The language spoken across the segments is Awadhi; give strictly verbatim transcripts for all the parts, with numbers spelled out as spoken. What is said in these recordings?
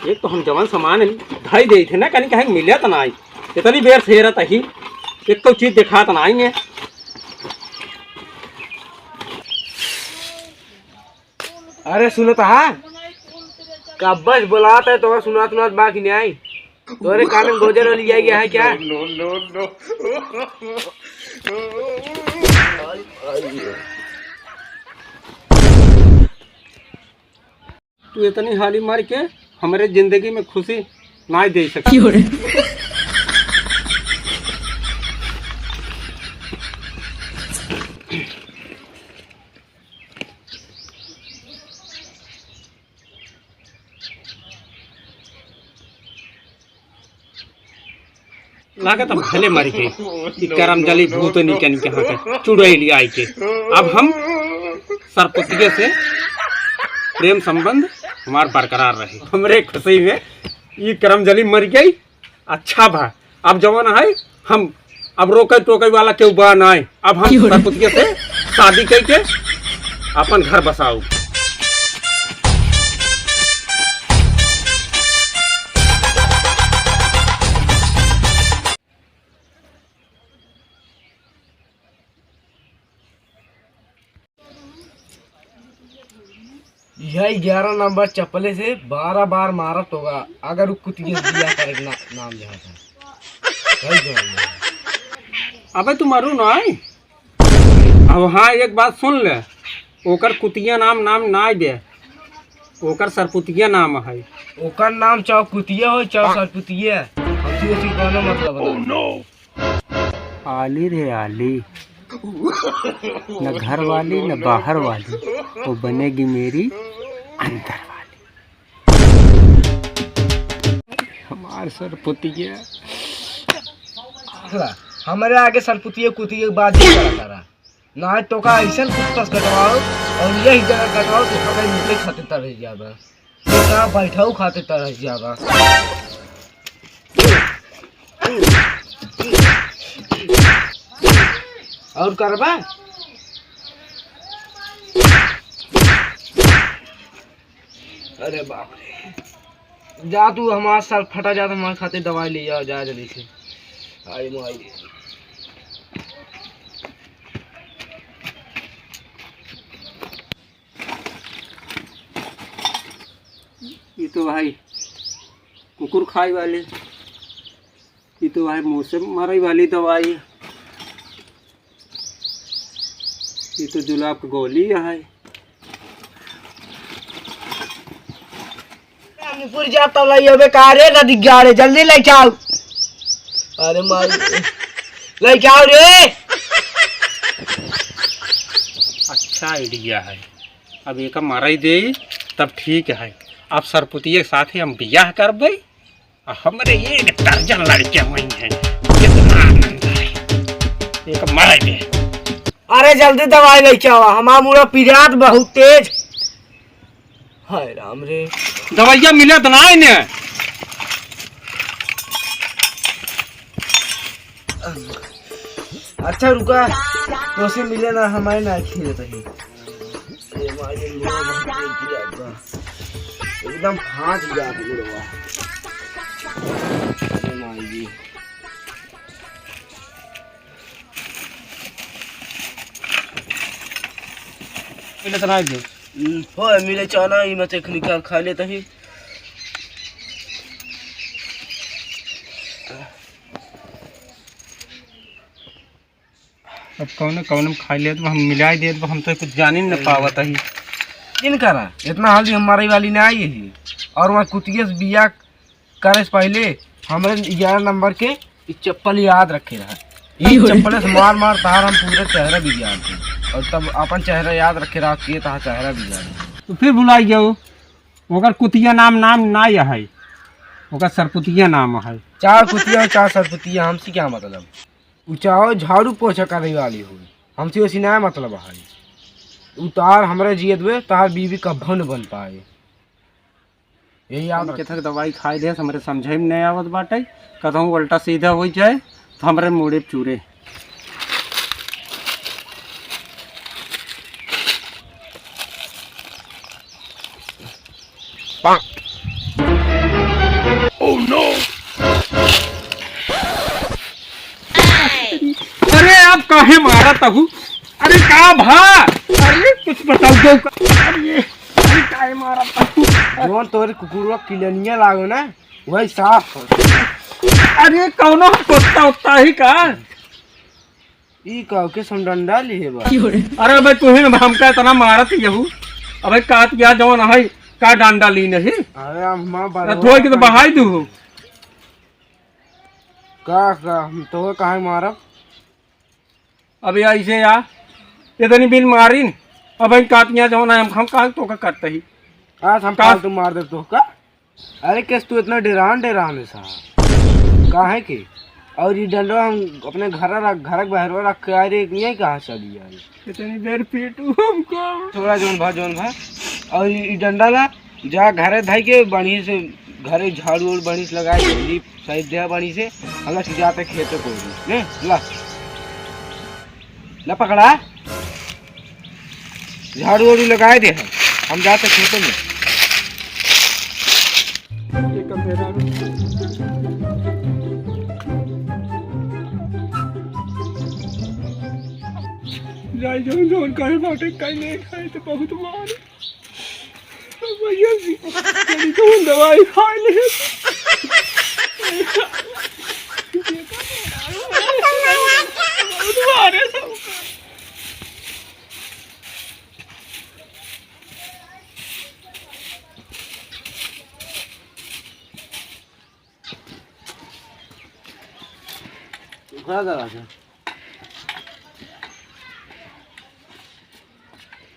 एक तो हम जवन सामान धई देई थे ना, कहीं कहीं मिलत नाई। इतनी बेर से हेरत ही, एक तो चीज देखात नाई है। अरे सुनत हा, कब्बस बोलात है, तोहर सुनात उनात बा कि नाई? तोरे कान में गोजर वाली आई है क्या? तू इतनी हाली मार के हमरे जिंदगी में खुशी ना दे सकती। लागत अब भले मर गए। ई करमजली भूतनी के, इनके यहाँ के चुड़ैल आई के। अब हम सरपुतिये से प्रेम संबंध हमार बरकरार रहे। हमरे खुशी में ई करमजली मर गई। अच्छा भा, अब जवन है, हम अब रोके टोके वाला केहू बा नाय। अब हम सरपुतिया से शादी कइके अपन घर बसाऊ। यह ग्यारह नंबर चप्पले से बारह बार मारत होगा, अगर उ कुतिया से बियाह करे के ना, नाम लेहा था। सही जवाब है। अबे तू मारू ना है। अब हाँ, एक बात सुन ले, ओकर कुतिया नाम, नाम ना दे, ओकर सरपुतिया नाम है। ओकर नाम चाहे कुतिया हो, चाहे सरपुतिया, हमसे उसी कोनो मतलब ना। आली रे आली, न घर वाली न बाहर वाली, वो बनेगी मेरी अंदर वाली। हमार सरपुतिया। हमरे आगे सरपुतिया कुतिया के बात नहीं करा करा। ना तो का ऐसन कुत्ता से कटवाओ और यही जगह कटवाओ तो हमें मुझे खाते तरह जाबा। बेटा बैठाऊ खाते तरह जाबा। और करबा? अरे बाप रे, जा तू हमार सर फटा जात, हमार खाते दवाई ले जाओ, जा जल्दी से। आई माई रे। ये तो भाई कुकुर खाए वाले, ये तो भाई मुँह से मारे वाली दवाई, ये तो जुलाब की गोली है। मुकुर जा तब लाई अबे का रे, नदी ग्यारे, जल्दी लेके आओ। अरे माई, लेके आओ रे। अच्छा आइडिया है, अब एका मारा ही दे, तब ठीक है। अब सरपुतिये के साथे हम बियाह करबे, आ हमरे एक दर्जन लड़के हुई हैं, कितना आनंद है। एका मारा ही दे। अरे जल्दी दवाई लेके आवा, हमार मुड़ा पिरात बहुत तेज। हाय राम रे। दवाइया मिले तो ना इन्हें। अच्छा रुका, तोसे मिले ना, हमारे ना खेलत ही। ए माई रे, मुड़ा बहुत तेज पिरात बा। एकदम फाट जात मुड़वा। ए माई जी। मिले तो ना दे। हम्म, हो, मिले चना, ई में से निकाल खा लेता ही। अब कौने, कौने में खा लेत बा, हम मिलाई देत बा, हम तो कुछ जाने न पावत ही। किन करा? इतना हल्दी हम मारे वाली ना आई ही। और वहाँ कुतिया से बिया करे से पहले हमरे ग्यारह नंबर के ई चप्पल याद रखे रहा। ई चप्पल से मार मार तार हम पूरा चेहरा बिगाड़ दे। और तब अपन चेहरा याद रखे रहा कि तार चेहरा बिगाड़ दे। तो फिर भुलाई गयो। ओकर कुतिया नाम, नाम ना है, ओकर सरपुतिया नाम है। चार कुतिया, चार सरपुतिया, हमसे क्या मतलब? उ चाहो झाड़ू पोछा करे वाली हो, हमसे वैसी ना मतलब है। उतार हमरा जियत में तार बीवी कब्बो न बन पाए। यही याद हम रख। केथक दवाई खाए दे, हमरे समझे में नहीं आवत बाटे, कतहूँ उल्टा सीधा हो जाए तो हमरे मुड़े चूरे। अरे, आप काहे मारत हू? अरे, का भा? अरे, कुछ बताओ, दो का-, अरे, अरे, काहे मारत हू? जौन तोरे कुकुरवा किलनिया लागो ना, वही साफ हो। अरे, कौनो कुत्ता उत्ता ही का? ई का के हम डंडा लिए बा? अरे भाई, तू ही ना हमका इतना मारत ही हू। अबे, काट गया जौन है, का डंडा ली नहीं? अरे, हम माँ अरे, बरवा थोड़ी के तो पानी बहाई दू हो। का, का, हम तो काहे मारब? अबे, ऐसे या, इतनी बिन मारिन, अब हम काट गया जौन है, हम, हम का तो का करते ही? आज हम का? फालतू मार दे तो का? अरे केस, तू इतना डेरान डेरान है साहब, काहे के? और ये डंडा हम अपने घर रख, घर के बाहर रख के आए रे, ये कहाँ चली आई? इतनी देर पीटू हमको। थोड़ा जौन भा, जौन भा। और ये डंडा ला, जा घरे धाई के बढ़िया से, घरे झाड़ू और बढ़िया से लगाए, लीप साइड दे बढ़िया से, हम लोग जाते खेते को भी, ले, ला। ला पकड़ा। झाड़ू वाड़ू लगाए दे है, हम जाते खेते में। जाई जौन जौन कहे बाटे, कहीं नहीं खाए तो बहुत मार। भैया जी, तनी कौन दवाई खा ले। बहुत मारे सब। उखड़ा दवा से।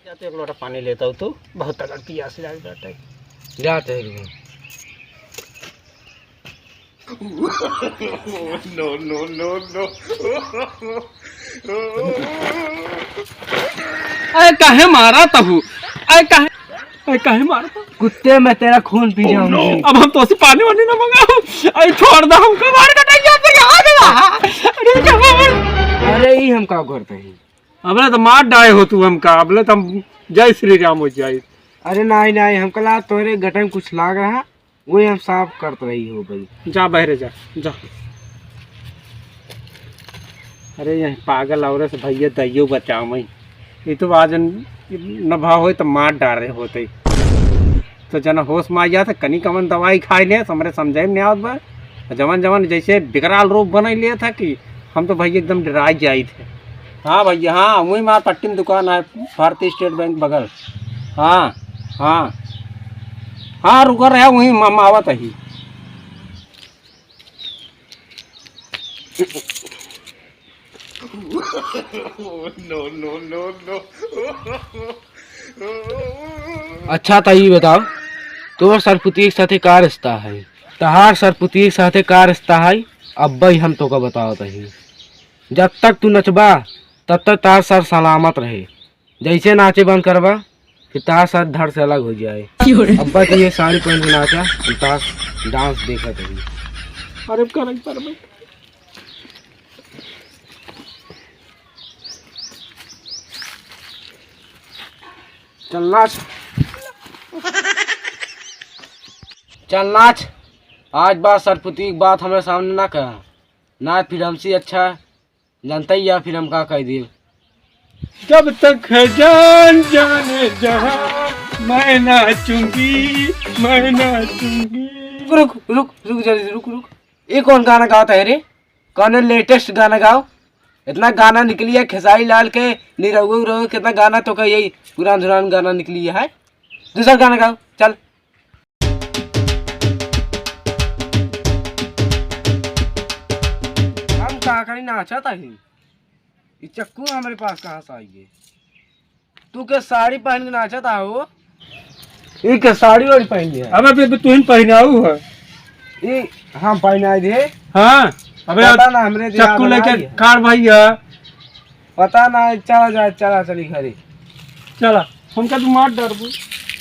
जाते एक लोटा पानी लेता हूँ, तू बहुत तगड़ पियास लाग जाता है। जाते हैं। No, no, no, no। अरे काहे मारा तहू? अरे काहे, अरे काहे मारा तहू? कुत्ते, मैं तेरा खून पी जाऊंगी। अब हम तोसे पानी वानी ना मंगाओ। अरे छोड़ दे हमको, मार कटाई जाते यहाँ से। अरे क्या? अरे ई हम का करते हैं? अबले तो मार डाए हो तू हमका, अबले तो हम जय श्री राम हो जाए। अरे नाहीं, नाहीं, हमका ला तोरे गटे में कुछ लाग रहा। वही हम साफ करत रही हो भाई। जा बहरे जा, जा। अरे यह पागल औरत से भैया दइयो बचावई। ये तो आज न, न भाव होई तो मार डारे होते। तो जना होश में आ जात, कनी कमन दवाई खाए ले, हमरे समझे में नहीं आवत बा। जवन जवन जैसे विकराल रूप बनाई लेत है कि हम तो भैया एकदम डराई जाइत है। हाँ भैया, हाँ, वही मार पट्टी में दुकान है, भारतीय स्टेट बैंक बगल। हाँ, हाँ। हाँ, रुका रहा, वही हम आवत ही। No, no, no, no। अच्छा, त ई बताओ, तोर सरपुतिया के साथे का रिश्ता है? तहार सरपुतिया के साथे का रिश्ता है? अब्बा ही हम तोका बतावत ही। जब तक तू नचबा, तब तक तहार सर सलामत रहे। जैसे नाचे बंद करबा, फिर तहार सर धड़ से अलग हो जाए। अब्बा की ये साड़ी पहन के नाचा, हम तहार डांस देखत हई। अरे करक पर में। चल नाच। चल नाच। आज बात सरपुती की बात हमरे सामने ना कहा। ना फिर हमसे अच्छा जानता ही या फिर हम का कह दिए। जब तक है जान जाने जहां, मैं नाचूंगी, मैं नाचूंगी। रुक, रुक, रुक, रुक, जल्दी से रुक, रुक। ये कौन गाना गाता है रे? कौन लेटेस्ट गाना गाओ? इतना गाना निकली है खेसारी लाल के, निरहुआ उरहुआ, कितना गाना तो का यही पुरान धुरान गाना निकली है। दूसरा गाना गाओ, चल। हम का करी नाचत ही? ई चक्कू हमरे पास कहाँ से आई है? तू के साड़ी पहन के नाचत हो? ई के साड़ी वाड़ी पहन लिया? अबे, अबे, अबे, तू ही पहनाऊ है। ई हम पहनाई दे। हाँ, अबे, पता ना, हमरे दिमाग चक्कू में लेके आई है। कार भाई है। पता ना, चला जा, चला चली घरे। चला, हमका तू मार डरबू।